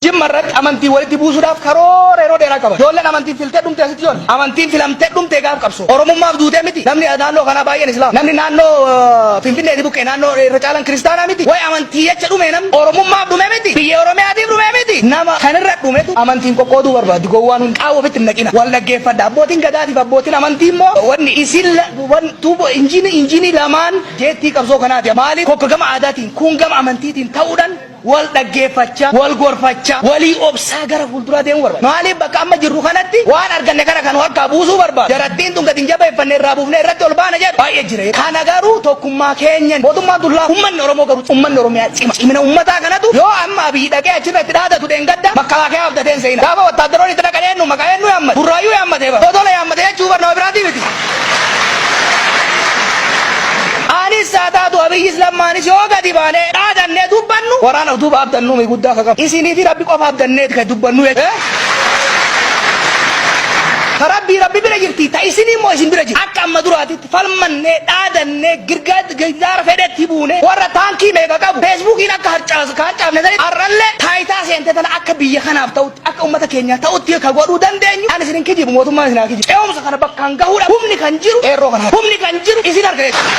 Jimma irratti amantii walitti buusuudhaaf karoora yeroo dheeraa qaban. Ijoolleen amantiin filtee dhumte asitti ijoollee. Amantiin filamtee dhumte gaaf qabsoo. Oromummaaf duutee miti. Namni naannoo kanaa baay'een Islaama. Namni naannoo Finfinneeti buqqee naannoo irra caalan kiristaanaa miti. Way amantii jecha dhume namni. Oromummaaf dhume miti. Biyya Oromiyaatiif dhume miti. Nama kanirra dhumetu amantiin qoqqooduu barbaaddi. Gowwaan hundi qaawwa ofitti hin naqina. Wal dhaggeeffadha. Abbootiin gadaatiif abbootiin amantii immoo wanni isin tuubo injiinii injiinii lamaan jeettii qabsoo kanaati. Maaliif kokka gama aadaatiin kun gama amantiitiin ta'uudhaan wal dhaggeeffachaa, wal gorfachaa, walii obsaa gara fuulduraa deemuu barbaada. Maaliif bakka amma jirru kanatti waan arganne kana kan harkaa buusuu barbaada. Jarattiin tun gadi hin jabeeffanne irraa buufnee irratti ol baana jedhu baay'ee jira. Kana garuu tokkummaa keenyan mootummaan tun laafa. Uummanni Oromoo garuu uummanni Oromiyaa cima. Cimina uummataa kanatu yoo amma Abiyyi dhaqee achirra itti dhaadatu dheengadda makalaakeyaa abdatee hin seena. Gaafa wattaaddaroonni itti dhaqan eenyu maqaa eenyu yaammate? Burraayyuu yaammatee bara. Dodola yaammate jechuu bar nama biraatii miti. Anis haa taatu Abiyyis Lammaanis yoo gadi baanee dhaadannee dubbannu waraana utuuba abdannuu mi guddaa ka qabu. Isinii fi Rabbi qofa abdanneeti kan dubbannu jechuudha. Ta Rabbii Rabbi bira jirti ta isinii immoo isin bira jirti. Akka amma duraatitti falmannee dhaadannee girgaa girgaara fedhetti buune warra taankii meeqa qabu feesbuukiin akka harcaasu ka harcaafne sanitti har'allee taayitaa seente tana akka biyya kanaaf ta'utti akka ummata keenyaa ta'utti ka godhuu dandeenyu ani isin hin kijibu mootummaan isin haa kijibu. Ce'umsa kana bakkaan gahuudha humni kan jiru qeerroo kana humni kan jiru isin harka jechuudha.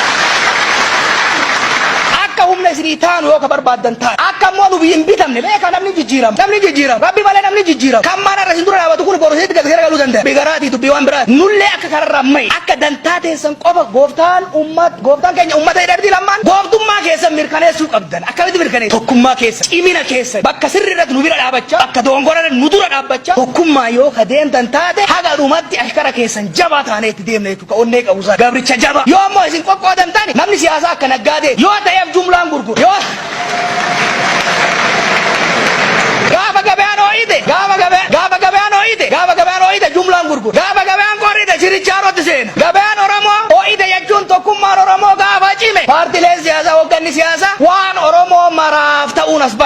Akka humna isinii taanu yoo ka barbaaddan taate akka immoo nu biyya hin bitamne beekaa namni jijjiirama namni jijjiirama rabbi malee namni jijjiirama kan maan har'a isin dura dhaabatu kun boru isinitti gad garagaluu danda'a bigaraatii dubbii waan biraati nullee akka kararraa ma'i akka dantaa teessan qofa gooftaan ummat gooftaan keenya ummata jedhee lammaan gooftummaa keessan mirkaneessuu qabdan akkamitti mirkaneessu tokkummaa keessan cimina keessan bakka sirrii irratti nu bira dhaabachaa bakka dogongora irratti nu dura dhaabbachaa tokkummaa yoo ka deemtan taate haga dhumatti ashkara keessan jabaa taanee itti deemna jechuudha ka onnee qabu sana gabricha jabaa yoo ammoo isin qoqqoodan taane namni siyaasaa akka naggaadee yoo ta'eef jumlaan gurgura yoo gaafa gabaan ho'ite gaafa gabaan gaafa gabaan ho'ite gaafa gabaan ho'ite jumlaan gurgura gaafa gabaan qorrite chirichaarotti seena gabaan Oromoo ho'ite jechuun tokkummaan Oromoo gaafa cime paartileen siyaasaa hoogganni siyaasaa waan Oromoo maraaf ta'uun as bahe.